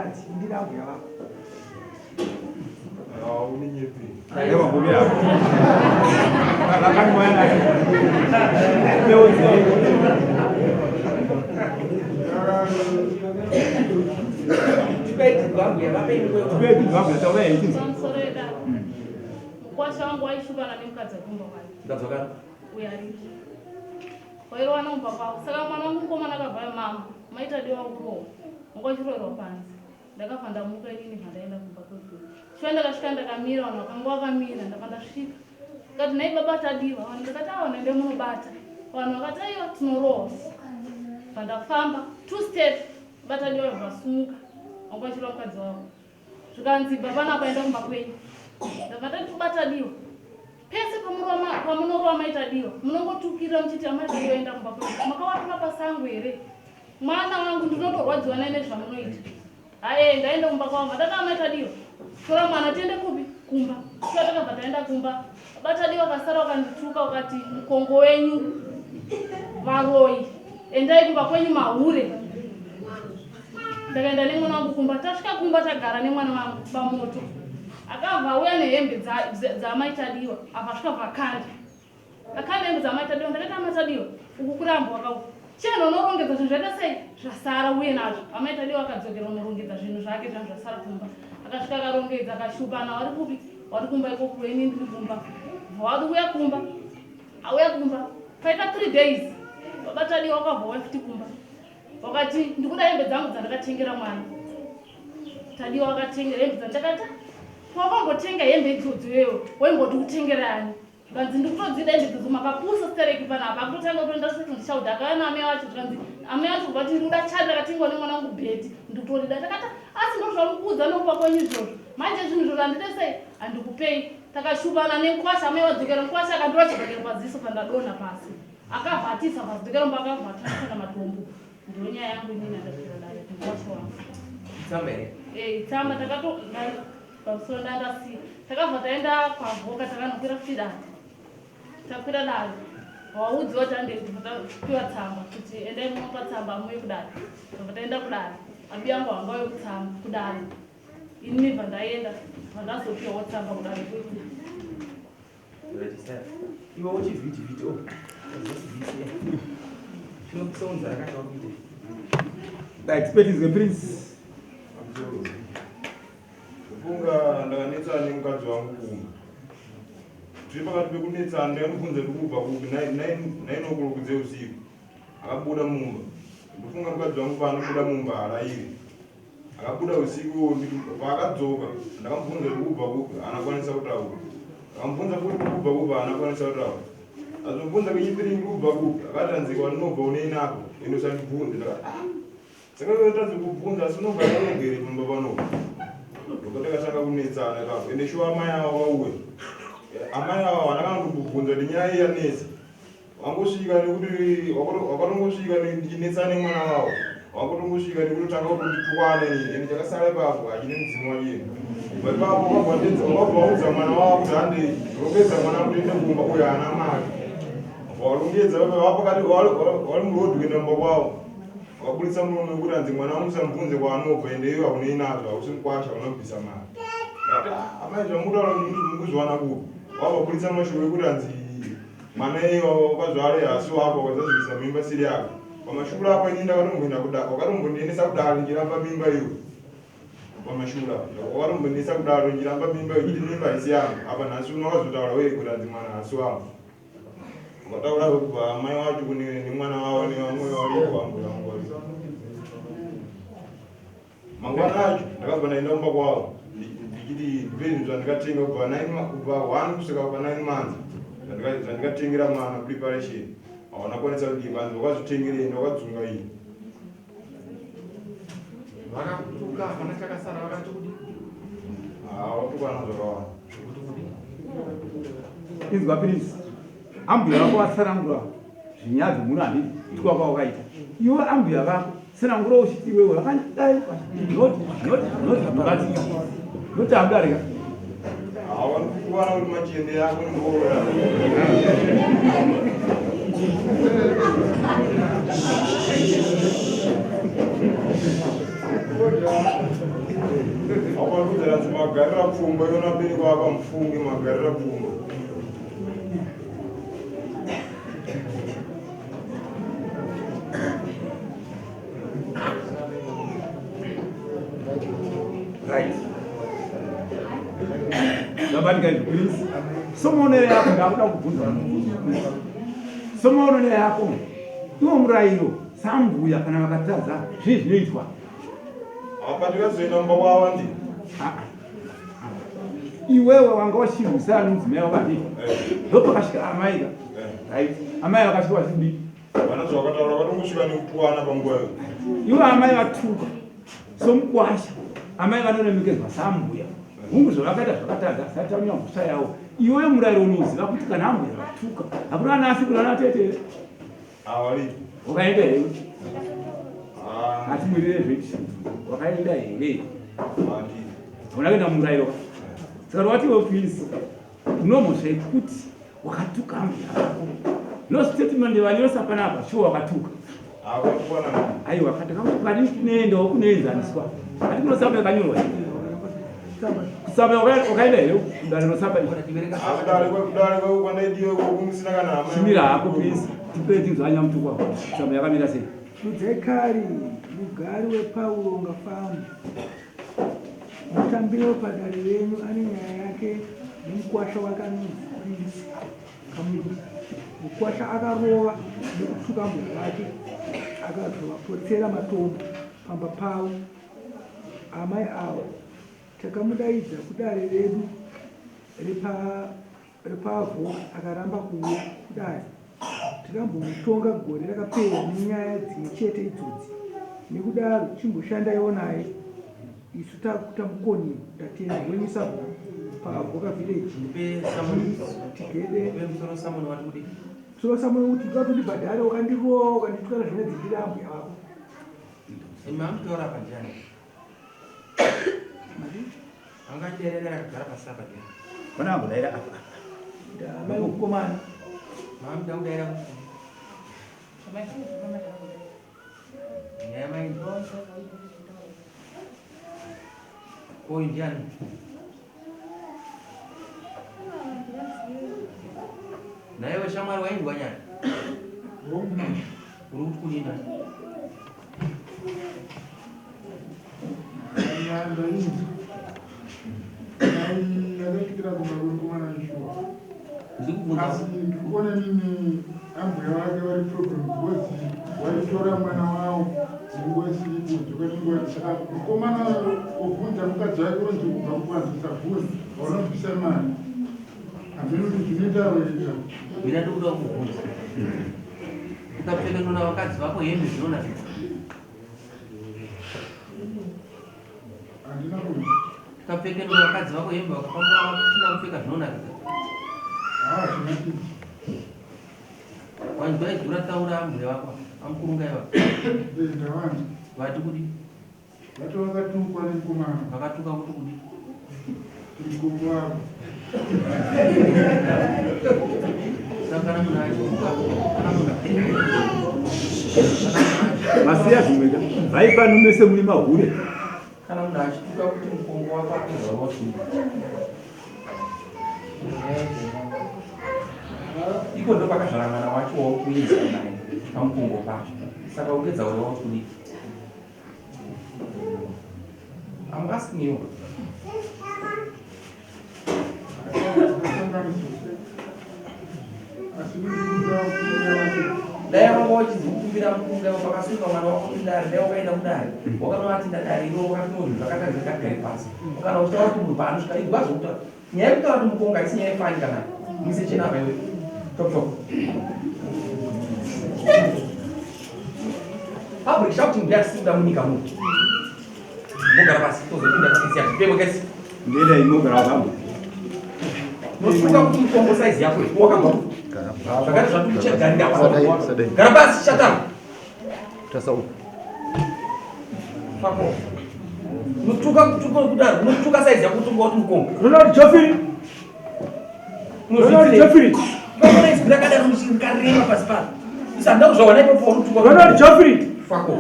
Ndati ndiri ambuya vako. Mukwasha wangu waishupana nemukadzi wekumba kwake. Mukadzi wakani? Uyo aripo. Wairowana kumba kwavo. Saka mwana wangu mukomana akabva mama, maita diwa kurohwa. Wanga uchiroerwa panze. Ndakabva ndamuka inini bva ndaenda kumba kwekuru. Shuwa ndakasvika ndakamira vanhu vakanga vakamira ndabva ndasvika. Ndikati nhai baba tadiwa vanhu ndakati awa nende munobata. Vanhu vakati aiwa tinorohwa. Bva ndafamba two steps baba tadiwa bva vasumuka. Wanga vachirova mukadzi wavo. Zvikanzi bva panapa enda kumba kwenyu. Ndabva ndati baba tadiwa. Pese pamunorova mai Tadiwa munongotukirira muchiti amai Tadiwa enda kumba kwenyu. Makavatora pasango here? Mwana wangu ndinotorwadziwa naye nezvamunoita. Haye ndaenda kumba kwavo madada amai Tadiwa. Tora mwana tiende kupi? Kumba. Shuwa takabva taenda kumba. Baba Tadiwa kasara wakandituka wakati mukongo wenyu varoyi. Endai kumba kwenyu mahure. Ndakaenda nemwana wangu kumba. Tasvika kumba tagara nemwana wangu pamoto. Akabva auya nehembe dzaamai Tadiwa. Abva asvika vakanda. Akanda hembe dzaamai Tadiwa. Ndakati amai Tadiwa uku kurambwa ka uku. Chienda unorongedza zvinhu zvaita sei zvasara uye nazvo. Amai Tadiwa akadzokera unorongedza zvinhu zvake zvanga zvasara kumba. Akasvika akarongedza akashupana wari kupi? Wari kumba ikoko ini ndiri kumba. Wauya kumba. Auya kumba. Paita 3 days. Baba Tadiwa wakabva wauya futi kumba. Wakati ndikuda hembe dzangu dzandakatengera mwana. Tadiwa akatengera hembe dzandakata. Wakambotenga hembe idzodzo iwewe waimboti kutengera ani? Zvikanzi ndikutodzida hembe idzodzo makapusa stereki panapa. Akutotanga kutoenda second child akauya naamai vacho zvikanzi amai vacho kubva kuti ndikuda chadi rakatengwa nemwana wangu Betty ndikutorida. Ndakati asi ndozvamukuudza nokupa kwenyu izvozvo. Manje zvinhu izvozvo handite sei handikupei. Takashupana nenkwasha amai vadzokera nkwasha akandova chibhakera paziso pandadonha pasi. Akabva atisa pazidokera mumba akabva atarisa namatombo. Ndiyo nyaya yangu inini andasvira dare mukwasha wangu. Tsamba here? Eh, tsamba takato pamusoro ndandasiya. Takabva taenda kwavoka takanokwira futi dare. Takwira dare. Waudziwa kuti ande tapiwa tsamba kuti endai munopa tsamba muye kudare. Tabva taenda kudare. Abi yangu hanga uye kutsamba kudare. Ini bva ndaenda bva ndazopiwawo tsamba kudare kwekuti Iwe uchivhiti vhiti oh. Chinokusaunza rakati wakuita. Expert is the prince. Kufunga ndakanetsana nemukadzi wangu kumba. Tiri pakati pekunetsana ndakamubvunza kuti kubva kupi nine o'clock dzeusiku. Akabuda mumba. Ndofunga mukadzi wangu paanobuda mumba harairi. Akabuda usiku paakadzoka ndakamubvunza kuti kubva kupi haana kukwanisa kutaura. Ndakamubvunza futi kuti kubva kupi haana kukwanisa kutaura. Azobvunza kechipiri kubva kupi akati anzi kwandinobva unei nako ende usandibvunze ndakati ah saka iwe tadzi kubvunza asi unobva yaregere pamba panopa. Ndobva takatanga kunetsana ipapo ende shuwa amai avo vauya amai avo havana kana kutobvunza kuti nyaya iyi yanetsa. Wangosvika nekuti wakatongosvika ndichinetsana nemwana wavo wakutongosvika nekutotanga kutonditukana inini ende chakasara ipapo hachine mudzimu wachino kubva ipapo wakabva waudza mwana wavo kuti handei rongedza mwana kuti ende kumba uyo haana mari warongedza vapakati wari murodhi kuenda kumba kwavo wakaburitsa muromo wekuti hanzi mwana wangu usamubvunze kwaanobva ende iwe haunei nazvo hausi mukwasha unobvisa mari amai zvamutaura mukuzviwana kupi wavaburitsa mashoko ekuti hanzi Mwana iye wakazvara haasi wako wakazazivisa mimba siri yako. Pamashura apo ini ndakatomboenda kudaro wakatombondiendesa kudaro ndichiramba mimba iyo. Pamashura wakatombondiendesa kudaro ndichiramba mimba iyo chiti mimba haisi yangu. Apa nhasi uno wakazotaura weye kuti hanzi mwana haasi wangu. Wakataura kubva amai wacho kune nemwana wavo nevamwe varipo ambuya vangu varipo. Mangwana acho ndakabva ndaenda kumba kwavo ndichiti ndipe zvinhu zvandikatenga kubva kubva one kusvika pa nine months zvandikatengera mwana preparation hawana kwanisa kudii vanzi wakazvitengerei ndakadzunga iyi vakakutuka hapana chakasara vakati kudi vatukana zvakawanda inzwa prince ambuya vako vatsanangura zvinyadzi muno handiti kutukwa kwawakaita iwe ambuya vako tsanangura uchiti iwewe vakandidai not not not zvinobatika not amudarika Hawanikuwana kuti machende yako nemboro Apanudza ranzi magarira pfumba yona bereko apa mufunge magarira pfumba. Right. Zvabatika izvi please. Somaonero yako ndakuda kubvunza mubvunzo. Somaonero yako iwo murayiro sambuya kana vakatadza zvii zvinoitwa? Apa ndikazoenda mumba kwavo ndi. Ah, ah. Iwewe wanga uchirwisana nemudzimai wako handiti? Eh. Ndopakasvika amai ka. Eh. Right. Amai vakasvika vachidii? Vana zvavakataura vakatongosvika nekutukana panguva iyo. Ivo amai vatuka somukwasha, amai vanoremekedzwa sambuya. Hungu zvavakaita zvakatadza asati taunya mhosva yavo. Iwewe murayiro unoziva kuti kana ambuya vatuka hakuna ana asekuru ana tete here? Havaripo. Wakaenda here? Ah, Hatimirire zvechi. Wakaenda here? handii. Hauna kuenda mumurayiro. Saka wati iwe please unomhosva yekuti wakatuka ambuya vako. No statement vanyosa panapa sure wakatuka. Aiwa katakakuti kunoendawo kunoenzaniswa. Hati kunosamba yakanyorwa. Kusamba wakaenda here kudare rosamba iri? Chimira hako please. Tipe tinzwa nyamutukwa. Kusamba yakamira sei? Mudzekari mugari wePauronga Farm Mutambiro padare renyu ane nyaya yake nemukwasha wake anonzi Prince Kamuzu. Mukwasha akarova nekutuka mbuya vake akazovapotsera matombo pamba pavo. Amai ava takamudaidza kudare redu repa Repavo akaramba kuuya kudare tikambomutonga gore rakapera nenyaya dzimwe chete idzodzi nekudaro chimboshandaiwo naye isu tatamukoniwa ndatenda wenyu sabhuku paavoka village tigede musoro samoni kuti ndikatondibhadhare wakandirova wakanditukana zvinonzi ndiri ambuya vako Angachererera akagara pasi apa ndiani? Pana ambodaira apa. Ndamai mukomana. Mama ndakudaira. Nyaya mai. Koyi ndiani? Naiwe shamwari wainzwa nyaya? Uri kuti kudini? Nyaya ndainzwa. Yakaitikira kumba kwemukomana shuwa. Asi ndikuona nini ambuya vake vari problem because waitora mwana wawo nenguva isiripo dzoka nenguva saka mukomana obvunza mukadzi wake onzi kubva kuvanzi usabvunza haunobvisa mari hameno kuti zvinoita wega. Mina ndikuda kukubvunza. Ukapfekenura vakadzi vako hembe zvinonakidza. Handina kunzwa. Ukapfekenura vakadzi vako hembe vakafamba vasina kupfeka zvinonakidza. Ah, zvinakidza. Wanzwa izwi rataura ambuya vako amukurunga iva. Eh, ndawanzwa. Vati kudi? Vati vakatukwa nemukomana. Vakatuka kuti kudi? Mukongo wako. Saka kana munhu achituka kana munhu Masiya zvimwe ka. Vai pano mese muri mahure. Kana munhu achituka kuti mukongo wako apedza wosungwa. Iko ndo pakazvara mwana wacho waukuedza naye pamukongo pacho. Saka ugedza uri wakudii? I'm asking you. Dai wanga uchizokumbira mukunga pakasunga mwana wako kudare, dai wakaenda kudare, wakanoatinda dare iro wakatoti zvakatadza ngagare pasi. Kana uchitaura kuti munhu paanosvika igwa zvokutaura. Nyaya yekutaura kuti mukonga haisi nyaya yefani kana muise chena apa iwe. Chop chop. Public shouting ndiye atisi kuda munyika muno. Mogara pasi tozopinda kesi yacho. Pemwe kesi. Ndenda inogara pamwe. Unosuka kuti mukongo size yako wakabva. Zvakati zvatukuchegarira pa. Gara pasi shut up. Tasa uku. Fuck off. Unotuka kutuka kudaro, unotuka size yako utunga kuti mukongo. Ronald Joffrey. Ronald Joffrey. Unoona izwi rakadaro rikarema pasi pano. Isanda kuzvawana ipapo unotuka. Ronald Joffrey. Fuck off.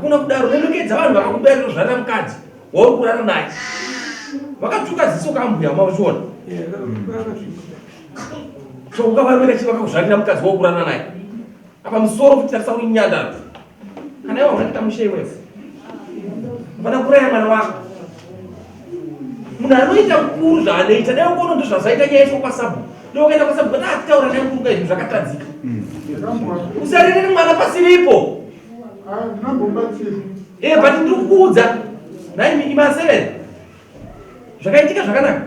Hakuna kudaro, remekedza vanhu vakakubereka kuzvarira mukadzi wauri kurara naye. Vakatsvuka ziso kambuya mauzviona. So ukavarwira chii vakakuzvarira mukadzi wauri kurara naye. Apa musoro futi tarisa uri nyandaro. Kana iwe hauna kuita mushe iwewe. Ufana kuraya mwana wako. Munhu anoita mukuru zvaanoita dai ukono ndozvazaita nyaya iswa kwasabhuku. Dai ukaenda kwasabhuku dai atitaura naye mukuru kaizvi zvakatadzika. Usarerere mwana pasiripo. Ndinambobatsira. Eh, but ndiri kukuudza. Nhai ima 7. Zvakaitika zvakanaka.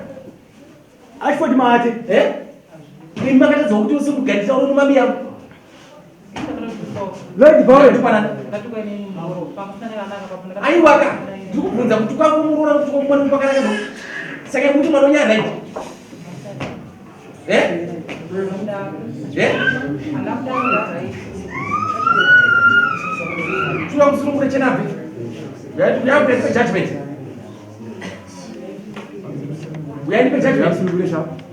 Ashford Mate. Eh? Imi makatadza kuti use kugarisa uri mumami yangu. Lady Bowen. Aiwaka. Ndiri kubvunza kuti kwangu muroora kuti kwangu mwana kwakanaka. Saka kuti mwana unyaya right. Eh? Eh? Tura musunungure chenapi. Yakuita judgment. Uyai ndipe judgment.